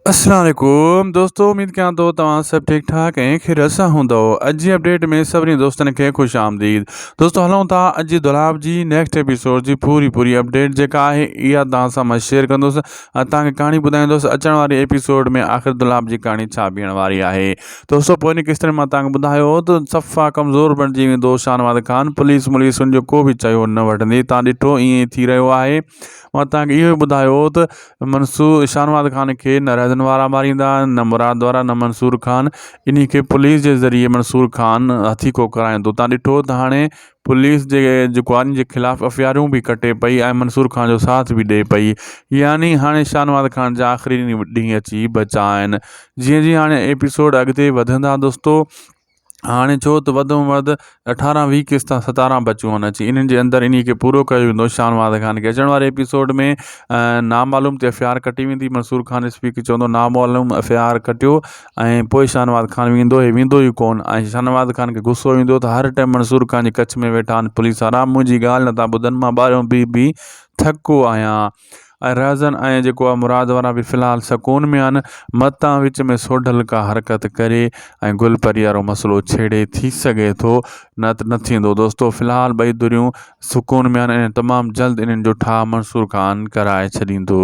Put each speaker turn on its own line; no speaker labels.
السلام عليڪم دوستو اميد ڪيان ٿو توهان سڀ ٺيڪ ٺاڪ ۽ خيريت سان هوندو اڄ جي اپڊيٽ ۾ سڀني دوستن کي خوش آمديد دوستو هلون ٿا اڄ جي دولاب جي نيڪسٽ ايپيسوڊ جي پوري پوري اپڊيٽ جيڪا آهي اها توهان سان مان شيئر ڪندس ۽ توهان کي ڪهاڻي ٻڌائيندس اچڻ واري ايپيسوڊ ۾ آخر دولاب جي ڪهاڻي ڇا بيهڻ واري آهي دوستو پوئين قسط ۾ مان توهان کي ٻڌايو هو ته صفا ڪمزور بڻجي ويندو شاهنواز خان پوليس موليس ان جو ڪو به چيو نه وٺندي توهان ڏٺو ائين ئي ٿي رهيو آهي مان توهان کي اهو ٻڌايو هو ته منصور شاهنواز خان کي نه رهزن وارا ماريندا نه مراد وارا نه منصور خان انهي کي پوليس جي ذريعي منصور خان هٿيڪو ڪرائيندو تان ڏٺو ته هاڻي پوليس جي جيڪو آهن جي خلاف ايف I آرون به ڪٽي پئي ۽ منصور خان جو ساٿ به ڏئي پئي يعني هاڻي شاهنواز خان جا آخري ڏينهن اچي بچا آهن جيئن جيئن هاڻي ايپيسوڊ اڳتي وڌندا دوستو هاڻي ڇو ته وڌ ۾ وڌ اٺارهن ويهه قسطا ستارهن بچيون آهن اچي انهن جي اندر انهي کي پورو ڪيو ويندو شاهنواز خان کي اچڻ واري ايپيسوڊ ۾ نامعلوم تي ايف I R ڪٽي ويندي منصور خان ايس پي کي چوندو نامعلوم ايف I R ڪٽيو ۽ پوء شاهنواز خان ويندو هي ويندو ئي ڪون ۽ شاهنواز خان کي غصو ايندو ته هر ٽائيم منصور خان جي ڪڇ ۾ ويٺا آهن پوليس وارا منهنجي ڳالهه نٿا ٻڌن مان ٻاهريون بيهي بيهي ٿڪو آهيان ۽ رهزن ۽ جيڪو آ مراد وارا به في الحال سڪون ۾ آهن متان وچ ۾ سوڍل ڪا حرڪت ڪري ۽ گل پري وارو مسئلو ڇيڙي ٿي سگهي ٿو نه ته نه ٿيندو دوستو في الحال ٻئي ڌريون سڪون ۾ آهن ۽ تمام جلد انهن جو ٺاهه منصور خان ڪرائي ڇڏيندو.